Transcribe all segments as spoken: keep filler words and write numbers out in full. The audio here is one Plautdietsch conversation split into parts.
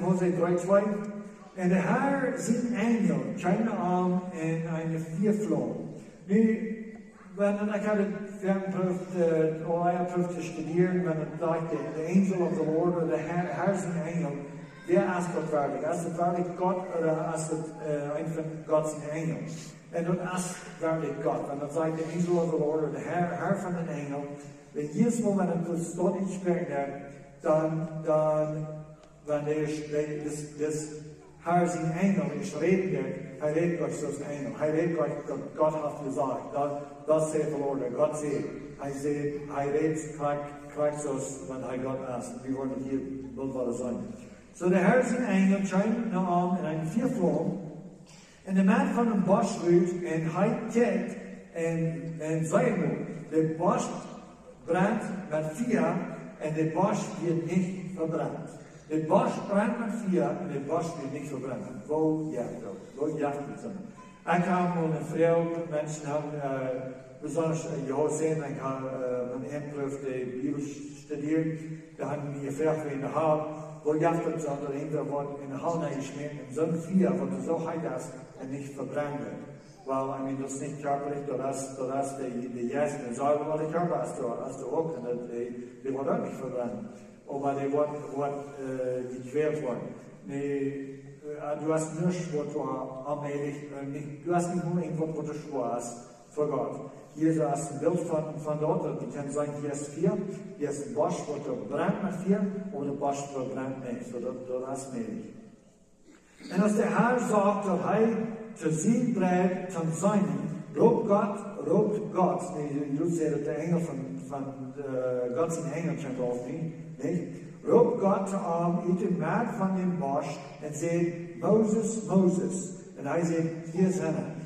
Mose dree twee. Un de Herr sien Enjel kjeem no am en eene Fiaflaum. Nu, wan, un ekj haud daut wäarent prooft, äh, aul ea prooft to studieren, wan et sajcht, de, de angel of the Lord, ooda de Herr, Herr sien Enjel, wäa es daut werkjlich? Es daut werkjlich Gott, ooda es daut, äh, eent von Gott siene Enjel? Un daut es werkjlich Gott. Wan et sajcht, de angel of the Lord, ooda de Herr, Herr von de Enjel, wan jiedes Mol, wan et daut, daut utsprakjt, dan, dan wan de, de, dis, dis Herr sien Enjel nich räden deed, hee räd nich soo aus een Enjel. Hee räd nich daut Gott haft jesajcht. Daut, daut sajcht de Lord, Gott sajcht. Hee sajcht, hee räd krakjt, krakjt soo aus wan hee Gott es. Wie woaren hia boolt woaren seenen. Soo de Herr sien Enjel kjeem no am en eene Fiaflaum. En de Medd von een Bosch rut, un hee kjikjt, un, un see, de Bosch brent met Fia, un de Bosch wort nich vebrent. De Bosch brent met Fia, un de Bosch wort nich vebrent. Woo jeft daut? Woo jeft daut soo? Ekj hab mol eene Fru, Menschen haben, äh, besonda, äh, jo, seenen, ekj hab, äh, met een Prof de Bibel studieet, dee haud mie jefroacht, woo en de Hal, woo jeft daut soo, daut irjentwäa woat en de Hal nenjeschmäten, en soon Fia, waut soo heet es, un nich vebrennt. Well, I mean, daut es nich kjarpalich, daut es, daut es de, de Jeist, de Seel, oba de Kjarpa es doa, es doa uk, un daut, dee, dee woat uk nich vebrennt. Oba dee woat, woat, äh, jekjwält woaren. Nä, äh, du hast nuscht, waut doa onmäajlich, äh, nich, du hast nich mol irjentwaut, waut too schwoa es fa Gott. Hia es een Bilt von, von daut, daut wie kjennen seenen, hia es Fia, hia es een Bosch, waut doa brent met Fia, oba de Bosch vebrent nich, soo daut, daut es mäajlich. Un aus de Herr sach, daut hee to sien Breid toom seenen, roopt Gott, roopt Gott, nä, doa sajcht daut de Enjel von, von, äh, Gott sien Enjel kjeem rauf, nä, nich? Roopt Gott to am ut de Medd von dän Bosch un sajcht: "Moses, Moses." Un hee sajcht: "Hia sie ekj."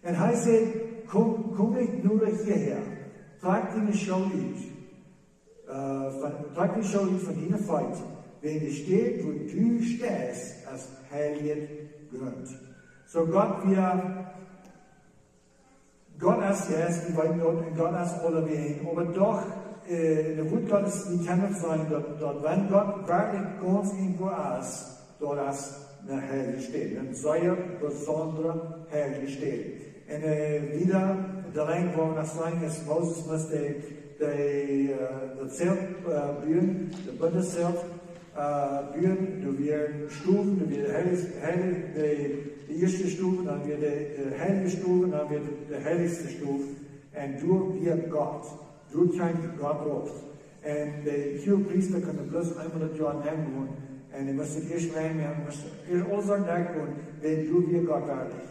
Un hee sajcht: "Komm, komm nich noda hia, trakj diene Schoo ut, äh, von, trakj diene Schoo ut von diene Feet, wiels de Städ, wua du steist, es heilja Grunt." Soo Gott wia, Gott es Jeist, wie weeten daut, un Gott es aulawäajen. Oba doch, äh, en de Wort Gottes, wie kjennen daut seenen, daut, daut wan Gott werkjlich gaunz irjentwua es, daut es eene heilje Städ, eene sea besondre heilje Städ. Un, äh, wieda, de Lenj, wua wie noch seenen, es Moses must de, de, äh, daut Zelt, äh, buen, daut Bundeszelt, äh, buen, doa wieren Stowen, doa wia de heilich-, heilich-, de, de ieeschte Stow, dan wia de, de heilje Stow, dan wia de, de heilichste Stow. Un doa wia Gott. Doa kjeem Gott rauf. Un de Huagepriesta kunnen bloos eemol daut Joa nengonen. Un dee musten ieescht rein, dee musten ieescht aule Sach derchgonen, wiels doa wia Gott werkjlich.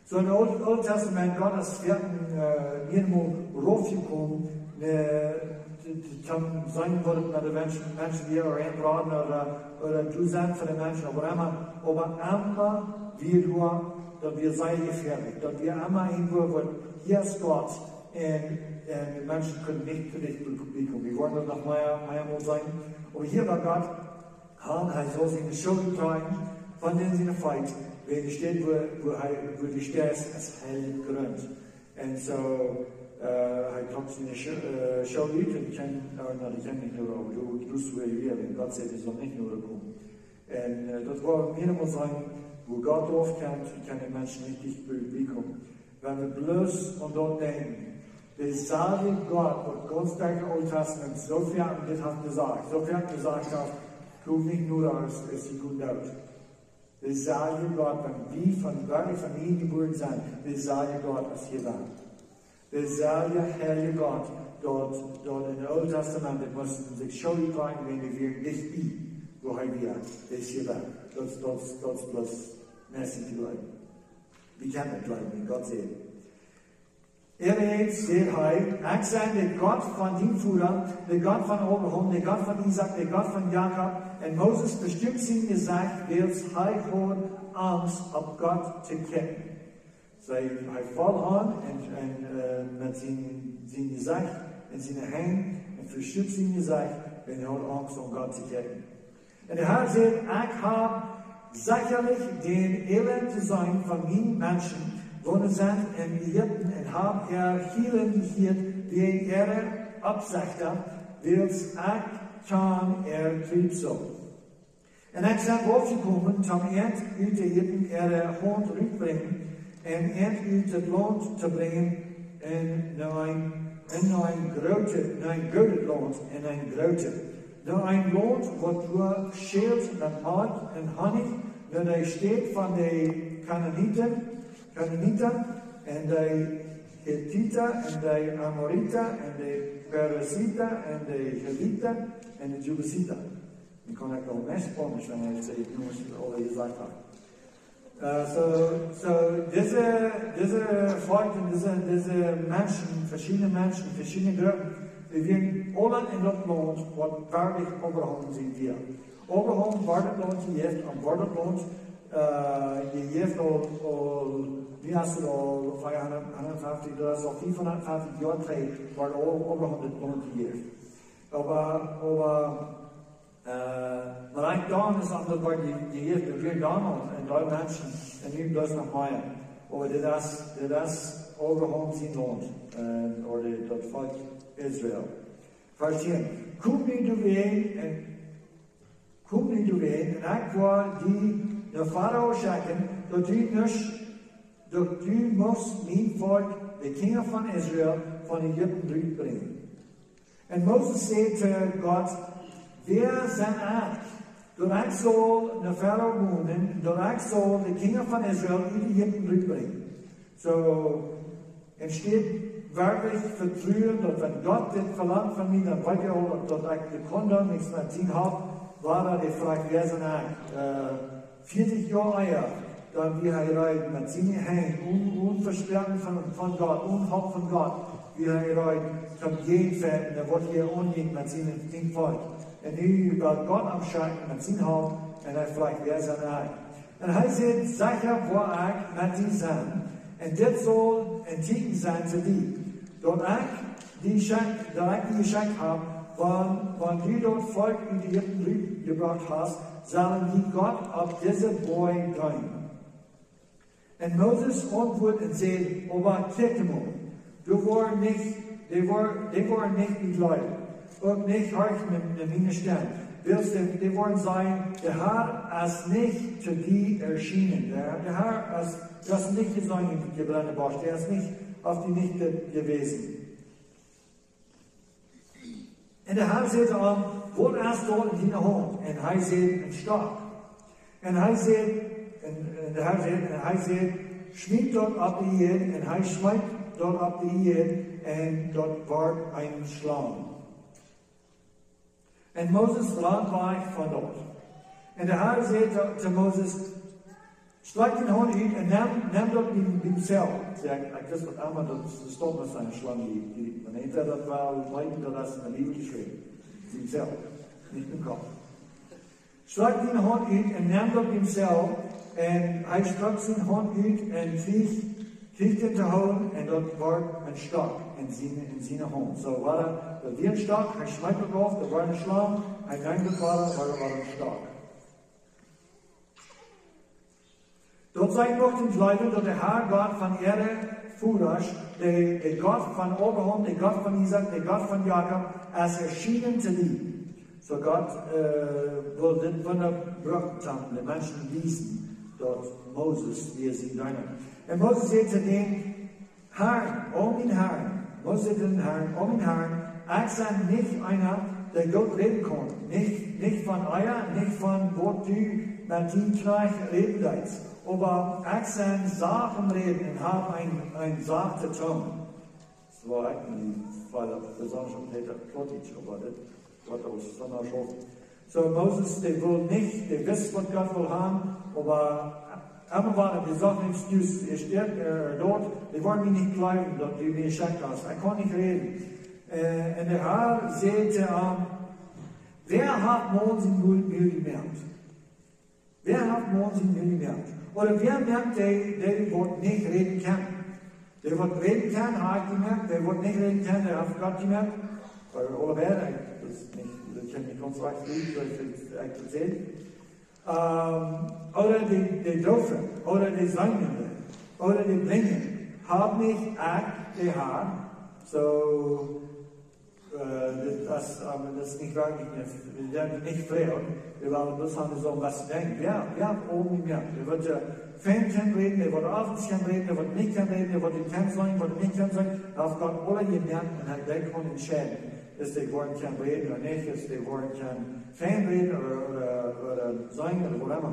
Soo en Oolt, Oolt Tastament, Gott es foaken, äh, irjentwua raufjekomen, äh, to, to, toom seenen, waut et met de Menschen, Menschen wia, ooda enbraden, ooda, ooda doa sennen fa de Menschen, oba emma, oba emma wia doa, daut wia sea jefäadlich, daut wia emma irjentwua, waut hia es Gott, un, un de Menschen kunnen nich to dicht bie komen. Wie woaren daut noch mea, mea mol seenen. Oba hia wia Gott, un hee saul siene Schoo uttrakjen von dän siene Feet, wiels de Städ, wua, wua hee, wua du steist, es heilja Grunt. Un soo, äh, hee trock siene Schoo, äh, Schoo ut un kjeem, äh, no, dee kjeem nich noda, oba doa, doa wia hee, un Gott säd, dee saul nich noda komen. Un, äh, daut woa wie mol seenen, wua Gott raufkjemt, kjennen de Menschen nich dicht bie, bie komen. Wan wie bloos aun daut denkjen, de selwja Gott, waut gaunz derch daut Oole Tastament soo foaken dit haft jesajcht, soo foaken jesajcht haft: "Komm nich noda, es, es die goot doot." De selwja Gott, wan wie von, werkjlich von nieem jebuaren sent, de selwja Gott es hia dan. De selwja heilja Gott, daut, daut en daut Oole Tastament, dee musten sikj Schoo uttrakjen, wan dee wieren dicht bie, wua hee wia, dee es hia dan. Daut, daut, daut es bloos mäajlich to jleewen. Wie kjennen daut jleewen, wan Gott sajcht. Ea räd, sajcht hee: "Ekj sie de Gott von dien Voda, de Gott von Abraham, de Gott von Isaak, de Gott von Jakob." Un Moses vestuak sien Jesecht, wiels hee haud Angst, opp Gott to kjikjen. Soo, hee foll aun un, un, äh, met sien, sien Jesecht en siene Henj un vestuak sien Jesecht, wiels hee haud Angst, opp Gott to kjikjen. Un de Herr sajcht: "Ekj hab sechalich dän Elend jeseenen von miene Menschen, waut sent en Ägipten, un hab äa Jielen jehieet wäajen äare Aufjetta, wiels ekj kjan äa Triebsal." Un ekj sie raufjekomen, om an ut Ägipten äare Haunt rutbrinjen, un an ut daut Launt to brinjen, un no een, un no een grootet, no een goodet Launt, un een grootet, no een Launt, waut doa schelt met Malkj un Honnich, no de Städ von de Kanaaniten, Kanaaniten, un de Hittiten, un de Amoriten, un de Periziten, un de Hewiten, un de Jebusiten. Ekj kaun uk noch mea Spaunisch, wan ekj saj, ekj mott aule jesajcht haben. Äh, so, so, dise, dise Volkj un dise, dise Menschen, veschiedne Menschen, veschiedne Gruppen, dee wieren aule en daut Launt, waut werkjlich Abraham sien wia. Abraham wort daut Launt jejäft, un wort daut Launt, äh, jejäft aul, aul, nu es et aul fiefhundat, hundatfeftich, daut es aul fiefhundatfeftich Joa trigj, wort aul Abraham daut Launt jejäft. Oba, oba, äh, oba uk dan es aundasch, waut dee, dee hia, doa wieren dan aul een Deel Menschen, un nu bloos noch mea. Oba dit es, dit es Abraham sien Launt, äh, ooda daut Volkj Israel. Varsch tieen. Kom nu doawäajen, un kom nu doawäajen, un ekj woa die no Farao schekjen, daut du nich, daut du motst mien Volkj, de Kjinja von Israel, von Ägipten rutbrinjen. Un Moses säd to Gott: Wäa sie ekj, daut ekj saul no Farao gonen, daut ekj saul de Kjinja von Israel ut Ägipten rutbrinjen? So, enne Städ werkjlich vetruen, daut wan Gott dit velangt von mie, dan weet hee aul, daut, daut ekj daut kaun doonen, nich met sien Help, wada dee froacht, wäa sie ekj, äh, vieetich Joa ea, dan wia hee reed met siene Henj, un, un Vespräakjen von, von Gott, un Help von Gott, wia hee reed, toom jäajenfajchten, un waut hia aunjinkj met sien, sien Volkj. Un nu well Gott am schekjen met sien Help, un hee froacht, wäa sie ekj. Un hee säd: Secha woa ekj met die sennen, un dit saul een Tieekjen sennen fa die, daut ekj die schekj, daut ekj die jeschekjt hab, wan, wan du daut Volkj ut Ägipten rutjebrocht hast, sellen dee Gott opp dise Boaj deenen. Un Moses auntwuad un säd: Oba kjikj mol, dee woaren nich, dee woaren, dee woaren nich mie jleewen, uk nich horchen no, no miene Stemm. Wiels dee, dee woaren sajen: De Herr es nich to die erschienen. De, de Herr es, daut es nich jeseenen, de brennende Bosch, dee es nich, haft die nich je-, jewäsen. Un de Herr säd to am: Waut es daut en diene Haunt? Un hee säd: Een Stock. Un hee säd, un, un de Herr säd, un hee säd: Schmiet daut opp de Ieed. Un hee schmeet daut opp de Ieed, un daut wort eene Schlang. Un Moses rand wajch von doa. Un de Herr säd to, to Moses: Strakj diene Haunt ut un nem, nem daut biem, biem Zeil. See, ekj, ekj wist daut emma, daut es de Stock met siene Schlang, dee, dee, wan eena daut well weeten, daut es en de Bibel jeschräwen. Biem Zeil, nich em Kopp. Strakj diene Haunt ut un nem daut biem Zeil. Un hee strakjt siene Haunt ut un kjrieech, kjrieech dän to hoolen, un daut wort een Stock en siene, en siene Haunt. So, wia daut, daut wia een Stock, hee schmeet daut auf, daut wort eene Schlang, hee neem daut wada, wort, wort een Stock. Daut see muchten jleewen, daut de Herr Gott von äare Vodasch, de, de Gott von Abraham, de Gott von Isaak, de Gott von Jakob, es erschienen to die. So Gott, äh, well dit Wunda brucken, toom de Menschen wiesen, daut Moses wia sien Deena. Un Moses säd to dän Herrn: O mien Herr, Moses säd to dän Herrn: O mien Herr, ekj sie nich eena, dee goot räden kaun, nich, nich von ea, nich von waut du met dien Kjnajcht räden deetst, oba ekj sie sach em Räden un hab een, een sachtet Tung. Soo, ekj weet nich, wiels daut besondasch opp Plautdietsch, oba dit, waut aus Sonda schauft. So, Moses, dee wull nich, dee wist, waut Gott wull haben, oba emma wia dee Sach nich jus, hee steit, äh, doa, dee woaren mie nich jleewen, daut du mie jeschekjt hast. Ekj kaun nich räden. Äh, un de Herr säd to am: Wäa haft Moses sien Mul, Mul jemoakt? Wäa haft Moses sien Mul jemoakt? Ooda wäa moakt dee, dee waut nich räden kaun? Dee waut räden kaun, hab ekj jemoakt. Dee waut nich räden kaun, dee haft Gott jemoakt. Wiels aulebie, ekj, daut es nich, daut kaun ekj nich gaunz rajcht sajen, soo aus ekj daut saj. Ähm, ooda dee, dee Doofe, ooda dee Seenen, ooda dee Blinje, hab nich ekj, de Herr? So, Äh, dit es, ähm, dit es nich werkjlich, wie sent nich frie. Wie wellen bloos haben, soo waut to denkjen. Jo, jo, oben im Mea. Dee woat, äh, fein kjennen räden, dee woat aufendt kjennen räden, dee woat nich kjennen räden, dee woat nich kjennen sennen, woat nich kjennen sennen. Daut haft Gott aules jemoakt un hee, dee kaun entscheiden. Aus dee woaren kjennen räden ooda nich, aus dee woaren kjennen fein räden ooda, ooda, ooda sennen ooda waut emma.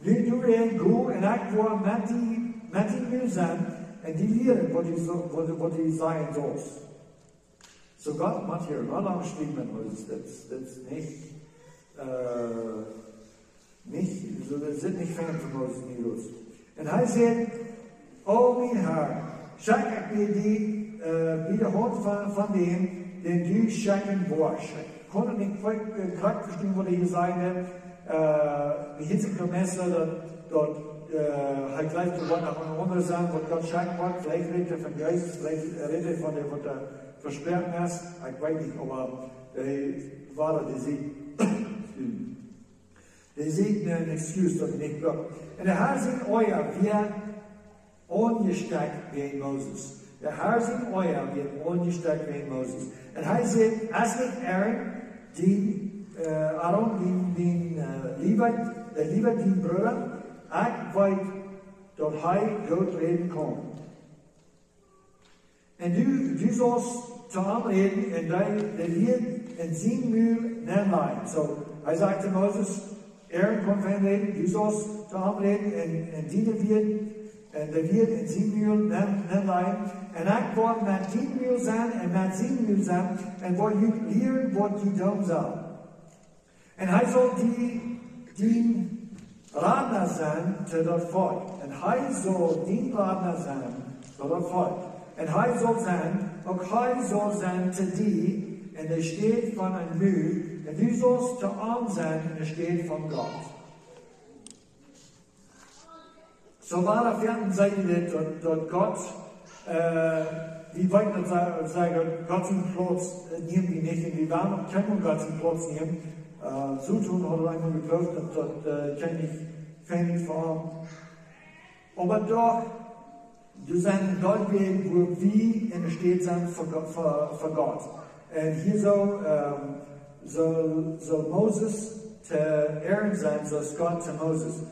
Nu du en go un ekj woa met die, met die nu sennen un die lieren waut du, waut, waut du sajen saust. Soo Gott mott hia noch lang stiewen met Moses. Daut, daut es nich, äh, nich, soo, daut es nich fein fa Moses nich los. Un hee säd: "O mien Herr, schekj ekj mie die, äh, bie de Haunt von, von däm, dän du schekjen woascht." Ekj kunn nich krakjt, äh, krakjt vestonen waut hee jesajcht haud. Äh, hee haud sikj jemoakt daut, daut, äh, hee jleeft, doa woat noch een aundra sennen waut Gott schekjen woat. Veleicht rät hee von Jesus, veleicht rät hee von dee waut doa vesproaken es. Ekj weet nich, oba, äh, wia dee sieekj, dee sieekj een excuse daut hee nich brukt. Un de Herr sien Oaja wia aunjestekjt wäajen Moses. De Herr sien Oaja wia aunjestekjt wäajen Moses. Un hee säd: "Es nich Aaron, dien, äh, Aaron, dien, dien, äh, Levi, de Levi, dien Brooda? Ekj weet daut hee goot räden kaun. Un du, du saust to am räden un dee, dee Wieed en sien Mul nenlajen." Soo, hee säd to Moses: "Aaron kaun fein räden, du saust to am räden un, un diene Wieed, un dee Wieed en sien Mul nen-, nenlajen. Un ekj woa met dien Mul sennen un met sien Mul sennen un woa junt lieren waut jie doonen sellen. Un hee saul die, dien Radna sennen to daut Volkj. Un hee saul dien Radna sennen to daut Volkj. Un hee saul sennen, uk hee saul sennen to die en de Städ von een Mul, un du saust to am sennen en de Städ von Gott." Soo wia daut fa ons een Zeichen daut, daut Gott, äh, wie weeten daut see, see daut Gott sienen Plauz, äh, nämen wie nich, un wie woaren uk kjennen Gott sienen Plauz nämen. Äh, Soton haud eemol jeprooft daut, daut, äh, kjeem nich, kjeem nich ver am. Oba doch, doa sent een Deel, wua wie en de Städ sent fa Go-, fa, fa Gott. Un hia saul, ähm, saul, saul Moses to Aaron sennen, soo aus Gott to Moses.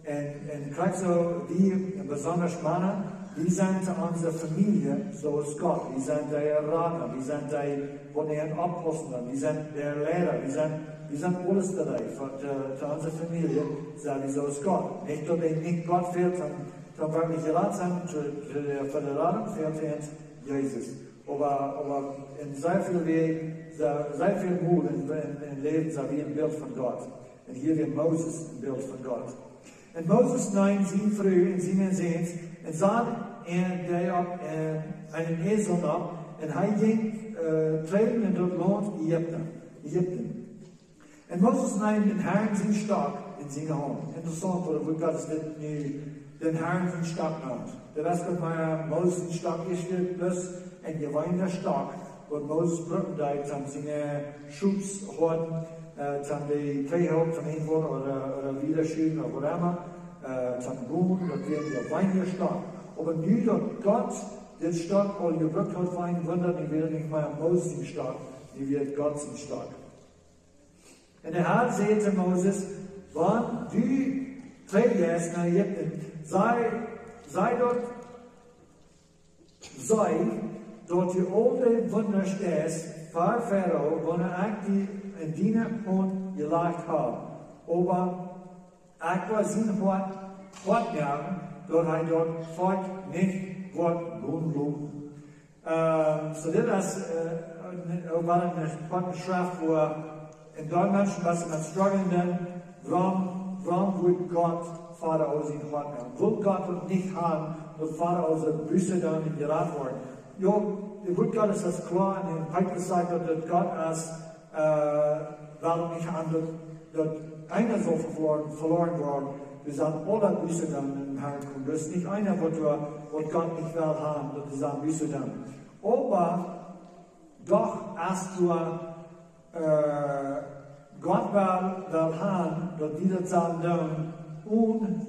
Un, un krakjt soo, wie besonda Mana, wie sent to onse Famielje soo aus Gott. Wie sent de Radna, wie sent dee, waut oppaussen deit. Wie sent de Leida, wie sent, wie sent aules doabie, fa, to, to onse Famielje, sent wie soo aus Gott. Nich daut dee nich Gott fält, dan, dan woa wie nich jerat sennen, to, to, fa de Radunk fält ons Jesus. Oba, oba en sea väl Wäaj, sea, sea väl Mol en, en, en Läwen sent wie een Bilt von Gott. Un hia wia Moses een Bilt von Gott. Un Moses neem siene Fru un siene Säns un sad an dee opp, äh, eenen Esel opp, un hee jinkj, äh, trigj en daut Launt Ägipten, Ägipten. Un Moses neem dän Herrn sienen Stock en siene Haunt. Interessaunt, woo daut Wuat Gottes dit nu dän Herrn sienen Stock nant. De Rest von Moses sienen Stock es hia bloos een jeweenelja Stock, waut Moses brucken deed, om siene Schop to hoaden, äh, om dee Veeh to hoaden, ooda, ooda wieda schuwen, ooda waut emma, äh, om gonen, daut wia een jeweenelja Stock. Oba nu daut Gott dän Stock aul jebrukt haud fa een Wunda, nu wia daut nich mea Moses sien Stock, nu wia daut Gott sien Stock. Un de Herr säd to Moses: "Wan du trigj jeist no Ägipten, saj, saj daut, saj daut du aul dee Wunda deist fa Farao, waut ekj die en diene Haunt jelajcht hab. Oba ekj woa sien Hoat, Hoat moaken, daut hee daut Volkj nich woat gonen loten." Äh, soo dit es, äh, een, een, een Schreftwuat, wua een Deel Menschen waut met strugglen doonen, wuarom, wuarom wudd Gott Farao sien Hoat moaken? Wudd Gott daut nich haben, daut Farao sull Buße doonen un jerat woaren? Jo, daut Wuat Gottes es kloa, un Petrus sajcht daut, daut Gott es, äh, wudd nich haben daut, daut eena saul veloaren, veloaren woaren. Wie sellen aule Buße doonen un em Herrn komen. Doa es nich eena, waut, waut Gott nich well haben, daut wie sellen Buße doonen. Oba doch es doa, äh, Gott well, well haben, daut wie daut sellen doonen, un,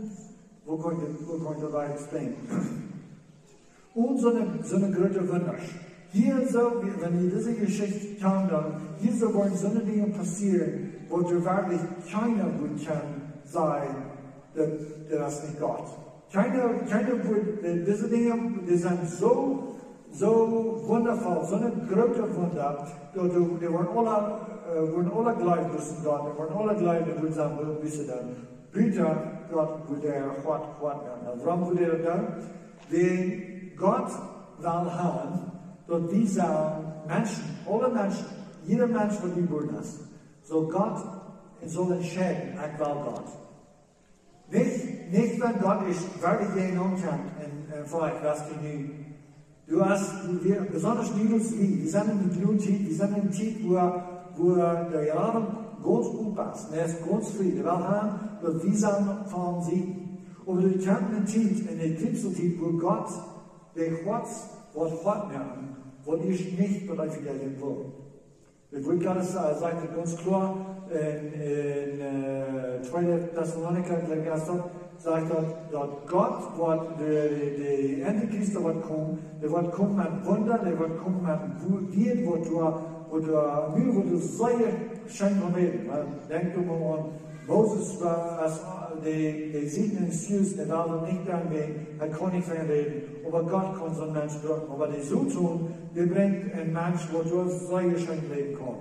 woo kaun ekj, woo kaun ekj daut rajcht explainen? Un soone, soone groote Wundasch. Hia soo, wan jie dise Jeschicht kjanen, dan hia soo woaren soone Dinja passieren, wua doa werkjlich kjeena wudd kjennen sajen, daut, daut es nich Gott. Kjeena, kjeena wudd, äh, dise Dinja, dee sent soo, soo wundafoll, soone groote Wunda, daut, daut, dee woaren aule, äh, woaren aule jleewen, daut es een Gott, dee woaren aule jleewen, dee wudden sajen, woo es daut dan? Buta Gott wudd hee Gott, Gott nämen. Un wuarom wudd hee daut doonen? Wiels Gott well haben, daut wie sellen Menschen, aule Menschen, jieda Mensch, waut jebuaren es, saul Gott, saul entscheiden, ekj well Gott. Nich, nich wan Gott es werkjlich jäajen aunkomen un, un froacht, waut es nu? Du hast, wie, besonda nu aus wie, wie sent en de Jnodentiet, wie sent en eene Tiet, wua, wua de Jnod gaunz op es, un hee es gaunz frie. Dee well haben, daut wie sellen von am sennen. Oba doa kjemt eene Tiet, en de Kjrichstiet, wua Gott, dee Gott, woat Gott nämen, woat ieescht nich daut Evangelium wellen. De Wort Gottes, äh, sajcht et gaunz kloa en, en, äh, tweede Tessalonicha, jleew ekj, sajcht daut, daut Gott woat de, de, de Antichrist woat komen, dee woat komen met Wunda, dee woat komen met een Wo-, Wuat, waut doa, waut doa, nu woat et sea scheen vebäden. Mau denkj mol aun Moses wia, aus, äh, dee, dee Sieden en Sius, dee wullen nich doa wellen, hee kunn nich von räden. Oba Gott kunn soon Mensch brucken. Oba de Soton, dee brinjt een Mensch, waut doa sea scheen räden kaun.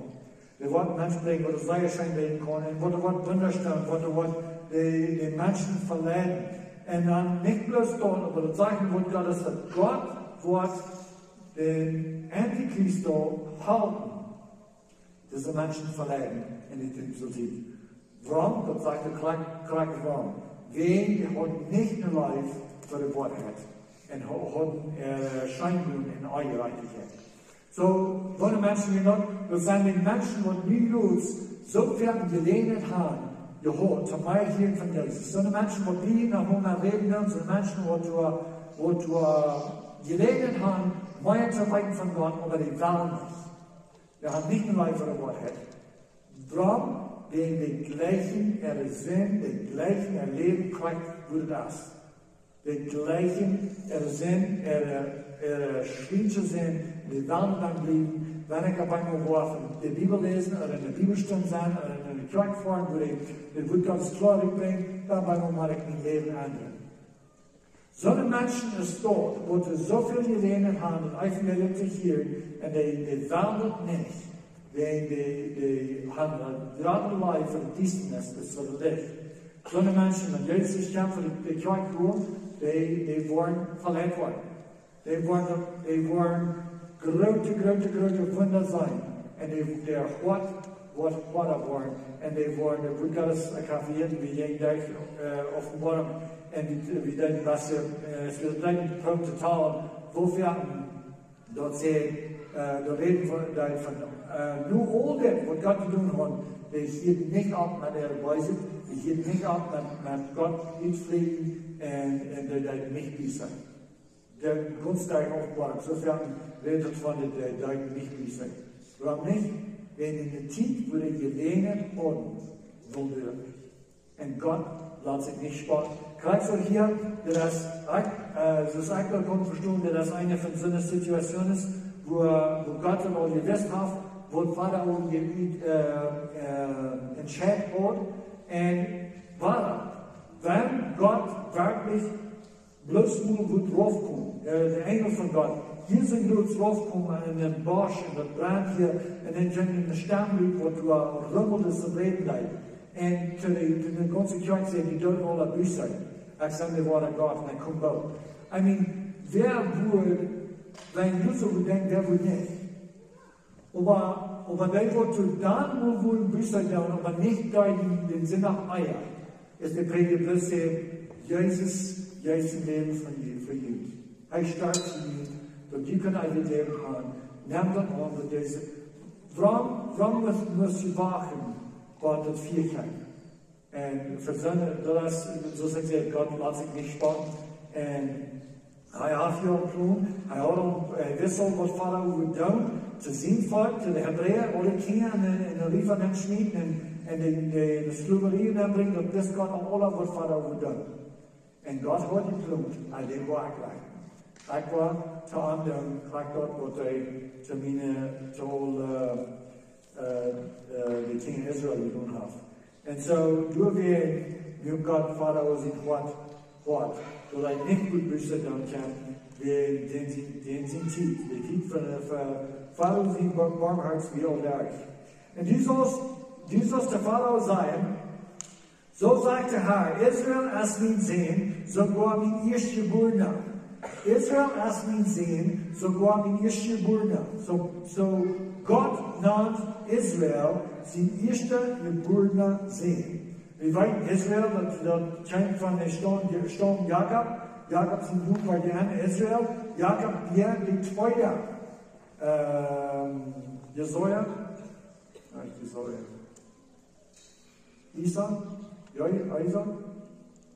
Dee woat een Mensch brinjen, waut doa sea scheen räden kaun. Un waut doa woat Wunda doonen, waut doa woat de, de Menschen veleiden. Un dan nich bloos daut, oba daut sajcht daut Wort Gottes, daut Gott woat dän Antichrist halpen, dise Menschen veleiden en de Kjrichstiet. Wuarom? Daut sajcht de Krakjt, Krakjt wuarom. Wäajen dee hauden nich eene Leew fa de Woarheit. Un ha-, hauden, äh, Scheendoon un Onjerajchtichkjeit. Soo, soone Menschen wie daut, daut sent de Menschen, waut nu jrods soo väl Jeläajenheit haben, jehaut, toom mea hieren von Jesus. Soone Menschen, waut wie noch mol räden doonen, soone Menschen, waut, waut, waut Jeläajenheit haben, mea to weeten von Gott, oba dee wellen nich. Dee haben nich eene Leew fa de Woarheit. Wuarom? Wäajen dee jlikjen äare Sind, dee jlikjen äa Läwen krakjt woo daut es. Dee jlikjen äare Sind, äare, äare schwiensche Sind, dee wellen dan bliewen. Wan ekj opp eemol woa von de Bibel läsen, ooda en de Bibelstund sennen, ooda en de Kjoakj foaren, wua ekj daut Wort gaunz kloa utbrinj, dan opp eemol mott ekj mien Läwen endren. Soone Menschen es daut, waut soo väl Jeläajenheit haben, daut Evangelium to hieren, un dee, dee wellen daut nich. Dee, dee, dee haben eene jratje Leew fa de Diestanis aus fa daut Licht. Soone Menschen, wan Jesus kjemt fa de, de Kjoakj rut, dee, dee woaren veleit woaren. Dee woaren, dee woaren groote, groote, groote Wunda seenen. Un dee, dee Hoat woat hoada woaren. Un dee woaren, de Wort Gottes, ekj hab hia, wie jingen derch, äh, Openboarunk. Un wie, wie deeden daut, äh, aus wie daut deeden, proowen to talen, woo väl daut see, äh, doa räden von, doa von, äh, nu aul dit, waut Gott jedonen haud, dee hieed nich opp met äare Beese, dee hieed nich opp met, met Gott utflieekjen un, un dee deeden nich Buße. De Gott deed Openboarunk, soo väl räd et von de, de, de nich Buße. Wuarom nich? Wan en de Tiet, wua dee Jeläajenheit hauden, wullen dee daut nich. Un Gott lat sikj nich spotten. Krakjt soo hia, daut es, ekj, äh, soo aus ekj daut kaun vestonen, daut es eene von soone Situationen, wua, wua Gott daut aul jewist haft, wua Farao je, äh, äh, entscheit haud. Un wuarom? Wan Gott werkjlich bloos mol wudd raufkomen, äh, de Enjel von Gott, hia sent bloos raufkomen en dän Bosch, un daut brent hia, un dan kjeem eene Stemm rut, waut doa rummelt un räden deed. Un to de, to de gaunze Kjoakj säd, dee doonen aule Buße. Ekj sie de woare Gott, un ekj kom doa. I mean, wäa wudd, wan Jesus wudd denkjen, wäa wudd nich? Oba, oba dee, waut doa dan mol wullen Buße doonen, oba nich deeden dän Sindach ea, es de Prädja bloos säd, Jesus, Jesus sien Läwen fa junt, fa junt. Hee storf fa junt, daut jie kjennen eewjet Läwen haben. Nemm daut aun, daut Jesus, wuarom, wuarom mott, mott jie wachten, waut daut Fia kjemt? Un fa soone, daut es, soo aus ekj säd, Gott lat sikj nich spotten. Un hee haud hia een Plon, hee haud aul, hee wist aul, waut Farao wudd doonen, to sien Volkj, to de Hebräa, aule Kjinja en, en de Riefa nenschmieten un, un de, de, de Sklowarie nenbrinjen, daut wist Gott aul, waut Farao wudd doonen. Un Gott haud jeplont, aul dän woa ekj rechten. Ekj wia to aundre, krakjt daut waut hee to miene, to aul, äh, äh, äh, de Kjinja Israel jedonen haft. Un soo, doa wia, wia Gott Farao sien Hoat, Hoat, daut hee nich goot Buss doonen kunn, wäajen dän sien, dän sien Tiet, de Tiet von, äh, Farao sien Bar-, Barmhoat wia aul derch. Un du saust, du saust to Farao sajen, Soo sajcht de Herr: Israel es mien Sän, soogoa mien Ieeschtjebuarna. Israel es mien Sän, soogoa mien Ieeschtjebuarna. Soo, soo Gott nant Israel sien ieeschtjebuarna Sän. Wie weeten, Israel, daut, daut kjemt von de Staum, de Staum Jakob. Jakob sien Nomen wia Israel. Jakob wia de tweede, ähm, Esau. Nich Esau. Esau? Jo, Esau?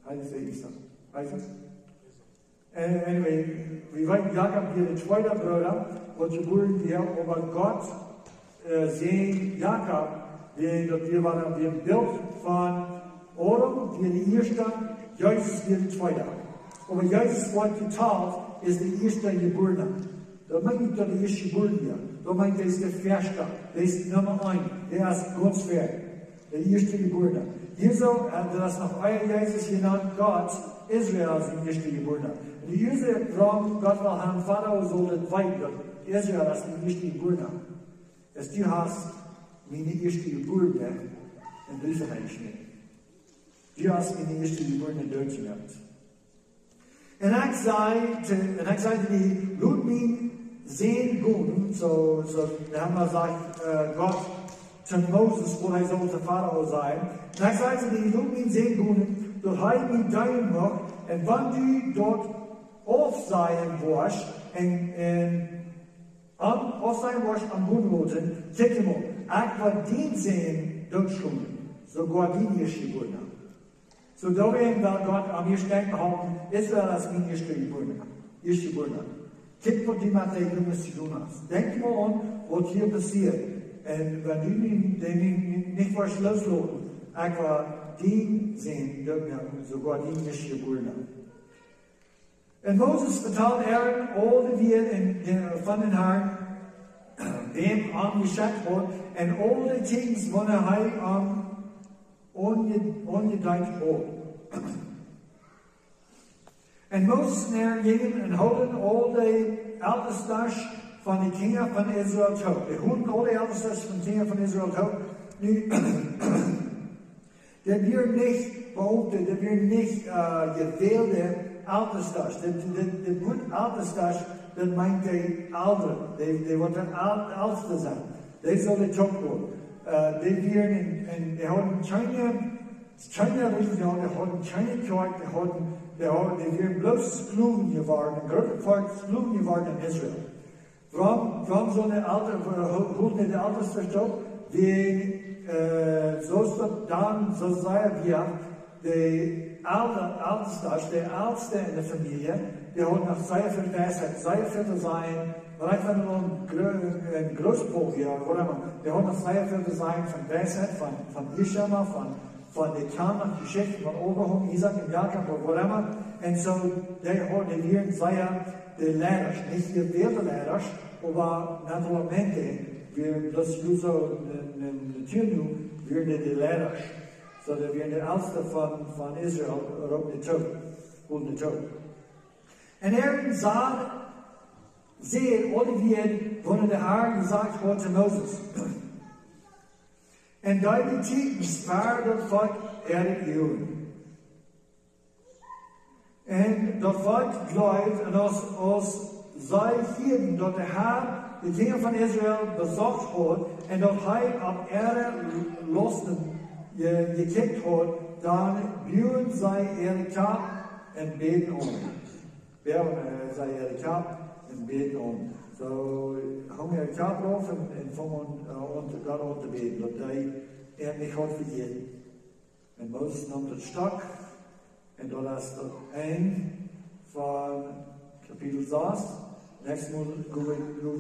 Hee es Esau. Esau? Äh, anyway, wie weeten, Jakob wia de tweede Brooda, waut jebuaren wia, oba Gott, äh, säajend Jakob, wia daut, wia, wia een Bilt von Adam, wia de ieeschta, Jesus wia de tweede. Oba Jesus woat jetalt aus de Ieeschtjebuarna. Daut meent nich, daut hee ieescht jebuaren wia. Daut meent, hee es de ieeschta. Hee es Numma eent. Hee es gaunz ieescht. De Ieeschtjebuarna. Hia soo, äh, daut es noch ea Jesus jenant, Gott, Israel sien Ieeschtjebuarna. Un hia soo, wuarom Gott well han, Farao saul daut weeten, daut Israel es de Ieeschtjebuarna. Aus du hast miene Ieeschtjebuarna enn Briefen enjeschmäten. Du hast miene Ieeschtjebuarna dootjemoakt. Un ekj säd, un ekj säd to dee: Lot mien Sän gonen, soo, soo, dan haft, sajcht, äh, Gott to Moses, waut hee saul to Farao sajen. Un ekj säd to dee: Lot mien Sän gonen, daut hee mie deenen mucht, un wan du daut aufsajen woascht, un, un am, aufsajen woascht, am gonen loten, kjikj mol, ekj woa dien Sän dootschonen, soogoa dien Ieeschtjebuarna. Soo, doawäajen well Gott aun mie denkjen halpen, Israel es mien Ieeschtjebuarna. Ieeschtjebuarna. Kjikj, waut du met dee Junges jedonen hast. Denkj mol aun, waut hia passieet. Un wan du dee, dee nich, nich, nich woascht loosloten, ekj woa dien Sän dootmoaken, soogoa dien Ieeschtjebuarna. Un Moses vetald Aaron aul de Wieed en, äh, von dän Herrn, wäm am jeschekjt haud, un aul de Tieekjens, waut hee am aunje-, aunjedeent haud. Un Moses un Aaron jinjen un holden aul de Eltestasch von de Kjinja von Israel toop. Dee holden aul de Eltestasch von de Kjinja von Israel toop. Nu, daut wieren nich Beaumte, daut wieren nich, äh, jewälde Eltestasch. Daut, daut, daut Wuat Eltestasch, daut meent de Elren, dee, dee waut de El-, Eltste sent. Dee sullen toop gonen. Äh, dee wieren en, en, dee hauden kjeene, kjeene Religion, dee hauden kjeene Kjoakj, dee hauden, dee hauden, dee wieren bloos Sklowen jeworden, een grootet Volkj Sklowen jeworden en Israel. Wuarom, wuarom sullen de Eltestasch, äh, ho-, holden dee de Eltestasch toop? Wäajen, äh, soo aus daut dan, soo säd hee, de Elren, Eltestasch, de Eltste en de Famielje, dee hauden noch sea väl Weisheit, sea väl to sajen, veleicht wan hee een Gro-, een Grootpa wia, whatever, dee hauden noch sea väl to sajen von Weisheit, von, von Ieescht emol, von von de Kjanach Jeschichten von Abraham, Isaak un Jakob ooda whatever. Un soo, dee hauden, dee wieren sea de Leidasch, nich jewälde Leidasch, oba naturalmente, wie, daut es soo, ne, ne, ne Natua nu, wieren dee de Leidasch. Soo, dee wieren de Eltste von, von Israel, roopen dee toop, holden dee toop. Un Aaron säd, säd aul de Wieed, waut de Herr jesajcht haud to Moses. Un deed de Tieekjens ver daut Volkj äare Uagen. Un daut Volkj jleewd, un aus, aus see hieeden, daut de Herr de Kjinja von Israel besocht haud, un daut hee opp äare Lausten je-, jekjikjt haud, dan buagen see äare Kjap un bäden aun. Wäajen, äh, see äare Kjap un bäden aun. Soo, hunk äare Kjap rauf un, un funk aun, äh, aun to Gott aun to bäden, daut hee an nich haud vejäten. Un Moses neem daut Stock, un daut es daut Enj von Kapitel sas. Näakjstet Mol go wie, go